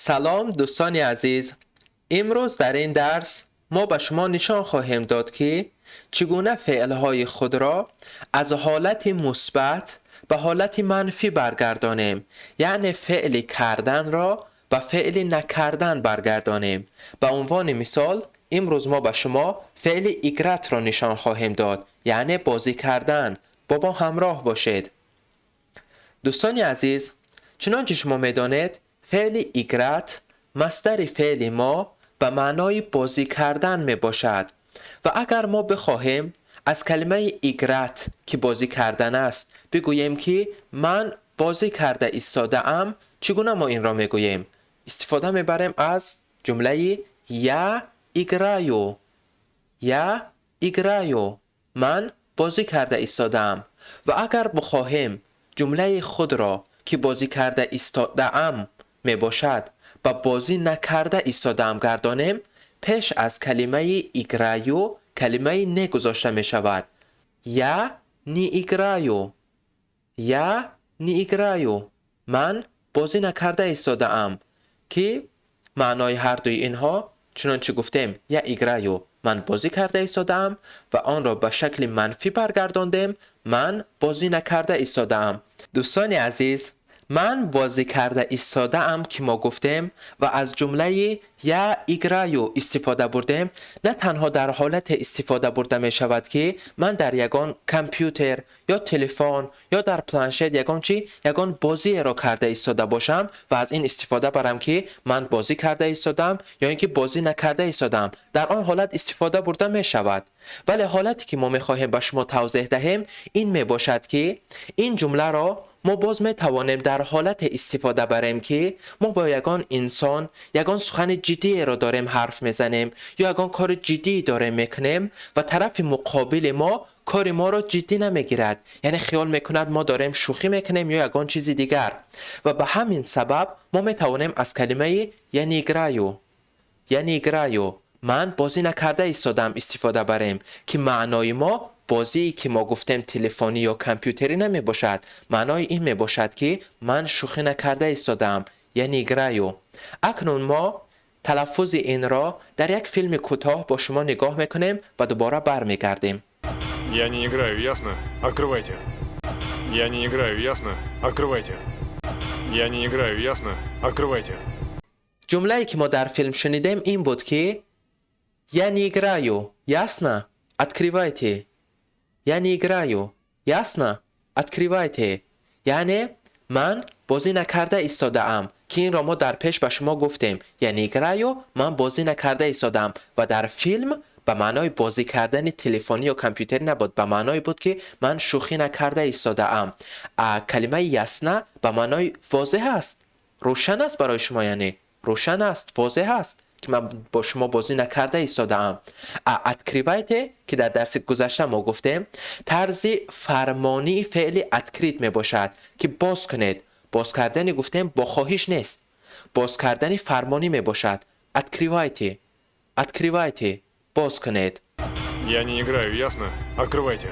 Салом, дӯстони азиз. Имрӯз дар ин дарс мо ба шумо нишон хоҳем дод, ки чӣ гуна феълҳои худро аз ҳолати мусбат ба ҳолати манфӣ баргардонем, яъне феъли карданро ба феъли накардан баргардонем. Ба унвони мисол, имрӯз мо ба шумо феъли играть ро нишон хоҳем дод, яъне бозӣ кардан. Бо мо ҳамроҳ бошед. Дӯстони азиз, чунончи шумо медонед, феъли играть, масдари феъли мо, ба маънои бозӣ кардан мебошад. Ва агар мо бихоҳем аз калимаи играть, ки бозӣ кардан аст, бигӯем, ки ман бозӣ карда истодаам, чӣ гуна мо инро мегӯем? Истифода мебарем аз ҷумлаи я играю. Я играю, ман бозӣ карда истодаам. Ва агар бихоҳем ҷумлаи худро, ки бозӣ карда истодаам мебошад, ба бозӣ накарда истодаам гардонем, пеш аз калимаи играю калимаи не гузошта мешавад: я не играю. Я не играю, ман бозӣ накарда истодаам, ки маънои ҳардуи инҳо, чунончи гуфтем, я играю, ман бозӣ карда истодаам, ва онро ба шакли манфӣ баргардондем: ман бозӣ накарда истодаам. Дӯстони азиз, ман бозӣ карда истодаам, ки мо гуфтем ва аз ҷумлаи я играю истифода бурдем, на танҳо дар ҳолате истифода бурда мешавад, ки ман дар ягон компютер ё телефон ё дар планшет ягон чи, ягон бозиеро карда истода бошам ва аз ин истифода барам, ки ман бозӣ карда истодаам ё ин ки бозӣ накарда истодаам, дар он ҳолат истифода бурда мешавад. Вале ҳолате, ки мо мехоҳем ба шумо тавзеҳ диҳем, ин мебошад, ки ин ҷумларо мо боз метавонем дар ҳолате истифода барем, ки мо бо ягон инсон ягон сухани ҷиддиеро дорем ҳарф мезанем ё ягон кори ҷиддӣ дорем мекунем ва тарафи муқобили мо кори моро ҷиддӣ намегирад, яъне хиёл мекунад, мо дорем шӯхӣ мекунем ё ягон чизи дигар. Ва ба ҳамин сабаб мо метавонем аз калимаи я не играю, я не играю, ман бозӣ накарда истодам, истифода барем, ки маънои мо бозие, ки мо гуфтем, телефонӣ ё компютерӣ намебошад. Маънои ин мебошад, ки ман шӯхӣ накарда истодаам, я не играю. Акнун мо талаффузи инро дар як филми кӯтоҳ бо шумо нигоҳ мекунем ва дубора бармегардем. Я не играю, ясно? Открывайте. Я не играю, ясно? Открывайте. Я не играю, ясно? Открывайте. Ҷумлае, ки мо дар филм шунидем, ин буд, ки я не играю, ясно? Открывайте. Я не играю, ясно? Открывайте. Яъне ман бозӣ накарда истодаам, ки инро мо дар пеш ба шумо гуфтем: я не играю, ман бозӣ накарда истодаам. Ва дар филм ба маънои бозӣ кардани телефонӣ ё компютерӣ набуд, ба маъное буд, ки ман шӯхӣ накарда истодаам. А калимаи ясно ба маънои возеҳ аст, рӯшан аст барои шумо, яъне рӯшан аст, возеҳ аст, ки ман бо шумо бозӣ накарда истодаам. А открывайте, ки дар дарси гузашта мо гуфтем, тарзи фармонии феъли открыть мебошад, ки боз кунед. Боз кардани, гуфтем, бо хоҳиш нест, боз кардани фармонӣ мебошад. Открывайте, открывайте, боз кунед. Я не играю, ясно? Открывайте.